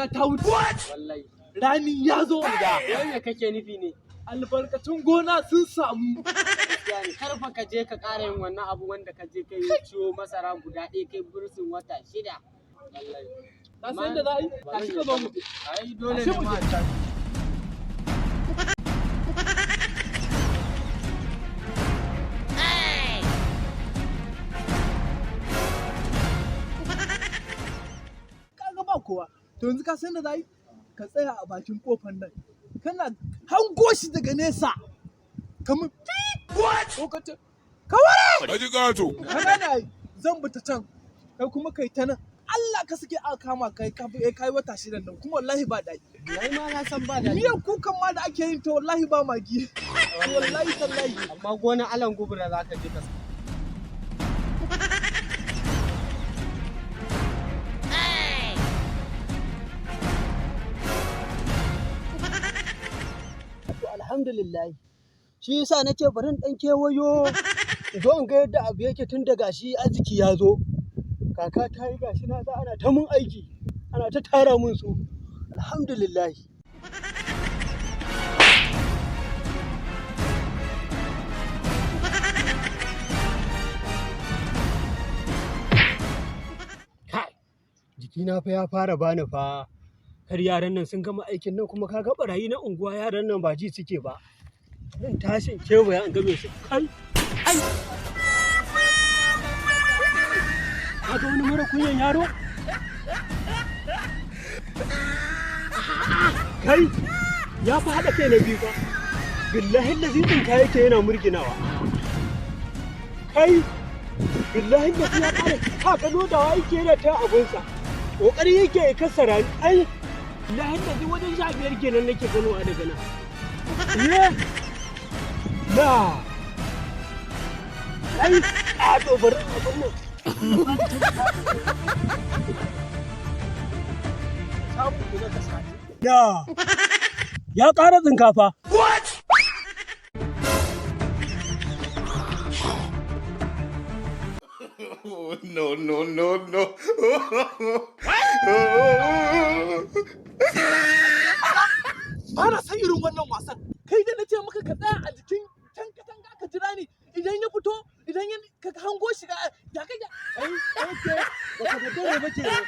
Damuna ta wuce. Wallahi. Rani ya zo. Wai me kake nufi ne? Albarkatun gona sun samu. Gaskiya ne. Kar fa ka je ka ƙara yin wannan abu wanda ka je kai ciwo masara guda ɗaya kai bursun wata 6. Wallahi. Ka san yadda za a yi? Tashi ka zo mu je. Ai dole Tashi ne mu ma. je. Kaga ba kowa. To yanzu ka san da za a yi? Ka tsaya a bakin kofar nan. Kana hango shi daga nesa. Kamar ko ka ce ka ware! Haji Kato. Ka gane ai, zan bi ta can. Kai kuma kai ta nan. Allah ka suke aka kama kai ka kai wata 6 nan kuma wallahi ba daɗi. Ai ma na san ba daɗi. Miyan kukan ma da ake yin ta wallahi ba magi. Wallahi tallahi. Amma gonan alan gubura za ka je ka To alhamdulillah. Shi yasa na ce bari in ɗan kewayo in zo in ga yadda abu yake tun da gashi arziki ya zo. Kaka ta yi gashi na ga ana ta mun aiki, ana ta tara mun su. Alhamdulillah. Kai, jikina fa ya fara bani fa. Kar yaran nan sun gama aikin nan kuma kaga barayi na unguwa yaran nan ba ji suke ba. Zan tashin kewaya in game su kai. Ai! Kaga wani mara kunyan yaro? Kai! Ya fi haɗa kai na biyu ba. Billahi lazi tsinka yake yana murginawa. Kai! Billahi lazi ya ƙara ka ga lodawa yake yana ta abunsa. Ƙoƙari yake ya kassara ni. Ai! Billahi lazi wajen 15 kenan nake ganowa daga nan. Ye! Na! Ai! A to bari abun nan. Samu ku ka sati. Ya! Ya ƙara tsinka fa. No, no, no, no. Ba na san irin wannan wasan. Kai da na ce maka ka tsaya a jikin can katanga ka jira ni idan ya fito idan ya ka hango shi ga ya kai ya. Ai, okay. Baka fita ne ba kenan.